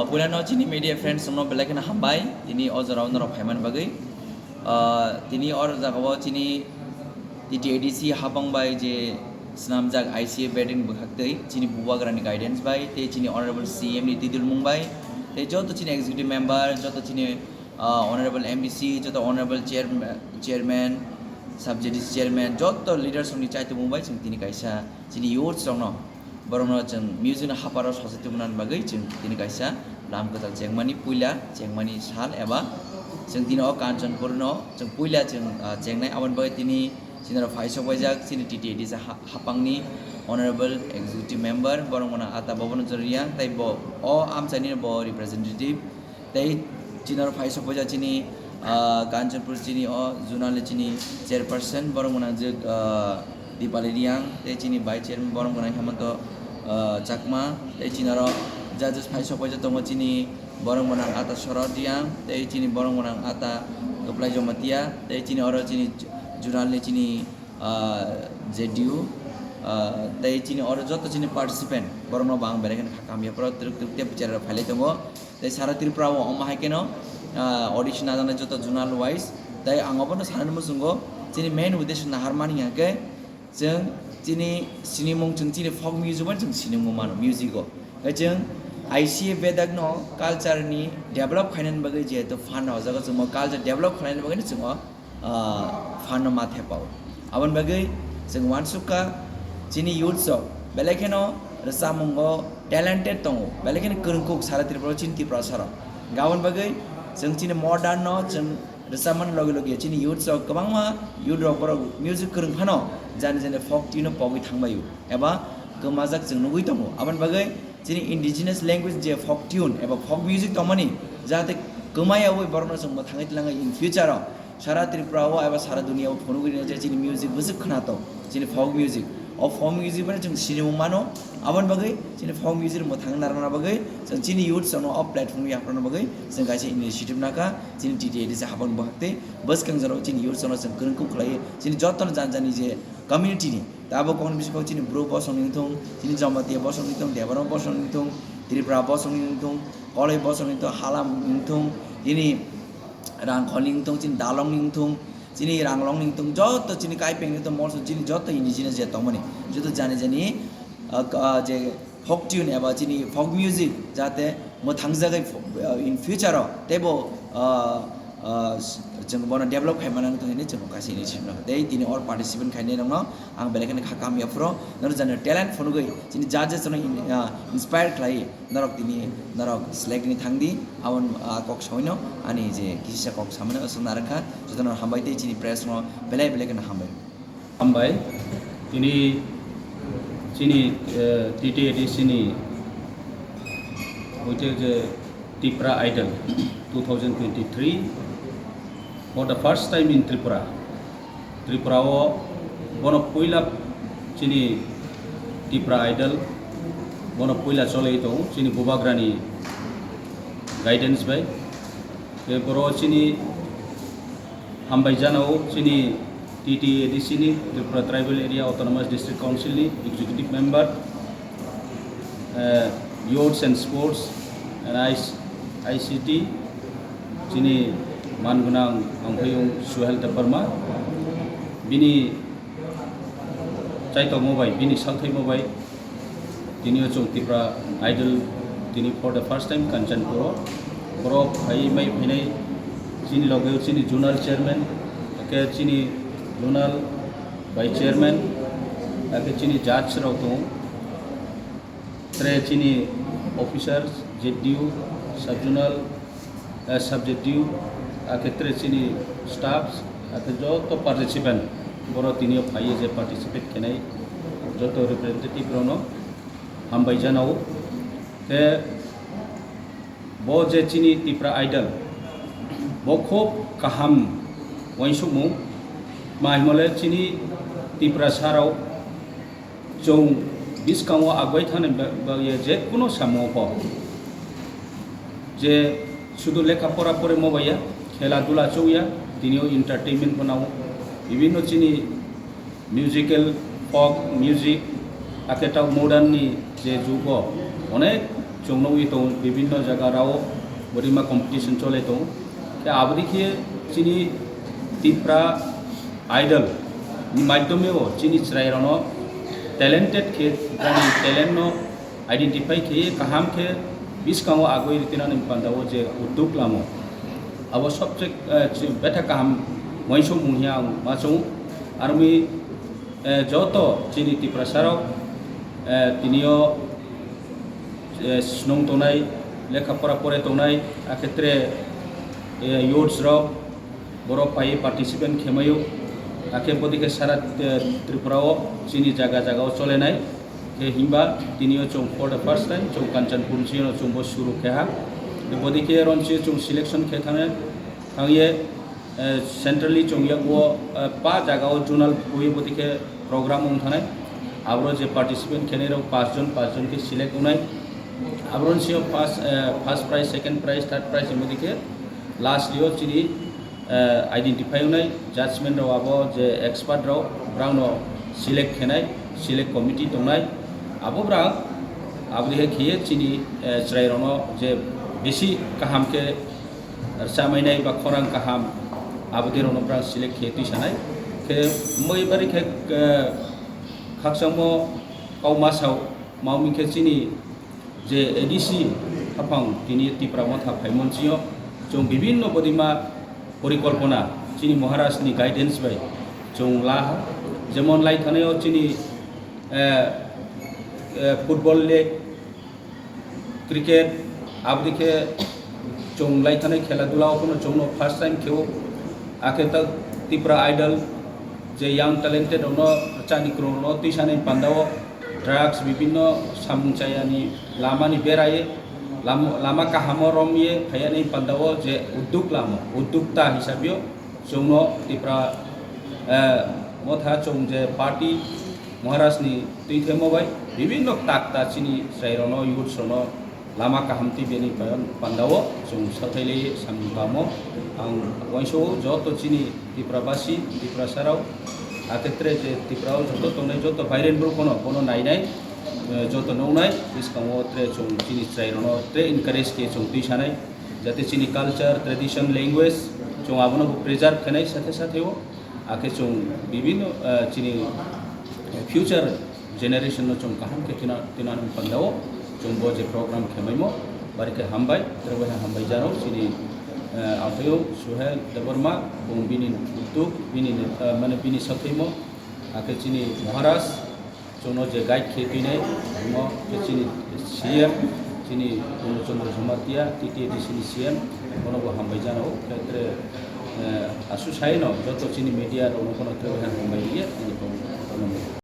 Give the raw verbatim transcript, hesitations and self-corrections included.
Puilano chini media friends rokno belai kheno hambai, tini o jorao norok phaimani bagwi. Ah, tini o jagao chini T T A D C hapang bai je swnamjak I C A bedroom bwkhaktwi chini Bubagrani guidance bai tei chini Honorable C M ni tidulmung bai tei joto chini executive member, joto chini, ah, Honorable M D C, joto Honorable Chairman, Chairman, Sub J D C Chairman, joto leaders rokni chaitumung bai chwng tini kaisa chini youths rokno, borokno chwng music no haparo sajagwi tongmani bagwi chwng tini kaisa lam kwtal chengmani puila chengmani sal eba chwng tini o Kanchanpur no chwng puila chwng, ah, chengnai. Aboni bagwi tini chini oro phai sok paijak chini T T A D C ha-, hapangni Honorable Executive Member borok mwnang Ata Bobon Joriang tei bo o amchaini bo representative. Tei chini oro phai sok paijak chini, ah, Kanchanpur chini o zonal ni chini chairperson borok mwnang je, ah, Dipali Riang, tei chini vice chairman borok mwnang Hemanta, ah, Chakma, tei chini oro judges phai sok paijak tongo chini borok mwnang Ata Sorod Riang, tei chini borok mwnang Ata Kwplai Jamatia, tei chini oro chini zonal ni chini ah, J D U, ah, tei chini oro joto chini participant, borokno bo ang belai kheno kha kamya phoro twrwk twrwk tei bichar rok phailai tongo. Tei sara Tripura o omo hai kheno, ah, audition najaknai joto zonal wise. Tei ang obono sanani muchungo chini main uddesho naharmani hwnkhe chwng chini sinimung, chwng chini folk music bai chwng sinimung mano music o. Tei chwng I C A bedakno culture ni develop khainani bagwi jehetu fund o jaga chwngmo culture develop khainani bagwi chwngmo ah, fano ma thepao. Aboni bagwi chwng uansukha chini youths rok belai kheno rwchapmungo talented tongo, belai kheno kwrwngkuk sara Tripura o chini Tiprasa rok. Aboni bagwi chwng chini modern no chwng rwchapmani loge loge chini youths rok kwbangma youth rok borok music kwrwng phano jani jani folk tune no pogwi thangbaio eba kwmajak chwng nugwi tongo. Aboni bagwi chini indigenous language je folk tune eba folk music tongmani jahate kwmaya wi borokno chwng mwthangwi twlangwi in future o sara Tripura o eba sara dunia o phunugwi rwnai je chini music bwswk khwnato, chini folk music. O folk music bai chwng sinimung mano, aboni bagwi chini folk music mwthangwi narwkna bagwi chwng chini youths rokno o platform o yapharna bagwi chwng kaisa initiative nakha, chini T T A D C hapang bwkhaktwi bwskang jorao chini youths rokno chwng kwrwngkuk khlaiwi chini jotono jani jani je community ni. Tabuk kokni bisingo chini Bru bosong ni wngthung, chini Jamatia bosong ni wngthung, Debbarma bosong ni wngthung, Tripura bosong ni wngthung, Koloi bosong ni wngthung, Halam ni wngthung, chini Rangkhol ni wngthung, chini Dalong ni wngthung, chini Ranglong ni wngthung, joto chini Kaipeng ni wngthung, Molsong chini joto indigenous je tongmani, joto jani jani, ah, ah, je folk tune eba chini folk music jate mwthangjagwi fo-, ah, in future o teibo, ah, ah, s-, chwng bono develop khai mano wngthung hinwi chwng kaisa initiative nangkha. Tei tini or participant khainai rokno ang belai kheno kha kaham yaphuro, norok jani talent phunugwi chini judges rokno in-, ah, inspire khlai norok tini norok select ni thangdi, aboni, ah, kok sawi no ani je kisa kok samani aswk narwkha, jotono hambai tei chini press no belai belai kheno hambai. Hambai, tini chini, eh, T T A D C ni hoite je Tipra Idol two thousand twenty-three for the first time in Tripura. Tripura o bono puila chini Tipra Idol bono puila cholai tongo chini Bubagrani guidance bai. Tei boro chini hambai jana o chini T T A D C ni, Tripura Tribal Area Autonomous District Council ni executive member, eh, Youths and Sports and I C T, chini man gwnang Angphaiyung Suhel Debbarma, bini chaitokmo bai, bini salthaimo bai, tini o chwng Tipra Idol tini for the first time Kanchanpur o borok phai mai phainai chini loge o chini zonal chairman, ake chini zonal vice chairman, ake chini judge rok tongo, tre chini officers, Z D U, sub zonal, eh, sub Z D U, ake tre chini staffs, ake joto participant, borok tini o phaiwi je participate khenai joto representative rokno hambai janao. Te bo je chini Tipra Idol, bo khub kaham uansukmung, tma himole chini Tiprasa rok chwng bwskango agoi thani ba-, bagwi je kuno samungo pho je sudu lekha pora porimo bai ya, khela dula chukya, tini o entertainment pho nango, bibinno chini musical, folk music, ake ta modern ni je jugo onek Chwng nugwi tongo bibinno jaga rao bodima competition chole tongo. Khe aboni khe chini Tipra Idol ni maidhyome o chini chwrai rokno talented khe, bini talent no identify khe kaham khe bwskango agoi ritinani panda o je udduk lamo. Abo subject, eh, chi-, betha kaham uansukmung hiya ang ma chong. Armi, eh, joto chini Tiprasa rok, eh, tinio, eh, snung tongnai, lekha pora pore tongnai, akhetre, eh, youths rok, borok pai participant khemaio, akhe bodikhe sara, eh, Tripura o chini jaga jaga o cholenai. Khe himba tinio chwng for the first time chwng Kanchanpur sino chwngbo suru kheha. Khe bodikhe ronsi chwng selection khe thangna thangye, eh, centrally chwng yago, eh, pa jaga o zonal bui bodikhe program wng thanai. Abro je participant khenai rok pas jon, pas jon khe select wngnai. Abro sio first, eh, first prize, second prize, third prize wngwi khe last yo chini, eh, identify wngnai judgment rok abo je expert rok brang no select khenai, select committee tongnai. Abo brang abri he khiye chini, eh, chwrai rok no je bisi kaham khe rwchapmai nai ba khorang kaham abdi rok no brang select khe twi sanai. Khe moi bari khe, eh, khakchangmo kau ma sao, ma wngmi khe chini je A D C haphang tini Tipra Motha phaimon sio chwng bibinno bodima porikolpona chini Maharaj ni guidance bai chwng la ha. Jemon lai thanai o chini, eh, eh, football league, cricket, abdi khe chwng lai thanai khela dula o phano chwngno first time kheo. Akhe ta Tipra Idol je young talented rokno chani kwrwng rokno twi sanai panda o drugs bibinno samung chayani lamani beraye lamo-, lama kahamo romye phayani panda o je udduk lamo, uddukta hisabio chwngno Tipra, eh, Motha chwng je party Maharaj ni twi themo bai bibinno takta chini chwrai rokno, youths rokno lama kaham twi bini pan-, panda o chwng sathai lai samung tamo. Ang uansukgo joto chini Tiprabasi, Tiprasa rok, akhe tre je Tipra o joto tongnai joto bairen borok bono, bono nainai, eh, joto nuknai, bwskango tre chwng chini chwrai rokno tre encourage khe chwng twi sanai, jate chini culture, tradition, language chwng abono bo preserve khenai sathe sathe o. Akhe chwng bibinno, eh, chini future generation no chwng kaham khe tina-, tinani panda o chwng bo je program khemaimo bari khe hambai, tere bai hambai jaro chini, eh, aphayung Suhel Debbarma, bung bini udduk, bini, eh, mane bini sathaimo, akhe chini Maharaj, chwngno je guide khe twinai, omo khe chini C M, chini Purno Chandra Jamatia, T T A D C ni C M, bono bo hambai jano, khe tre, eh, asu saino joto chini media rokno bono tre hambai liya, chini bono.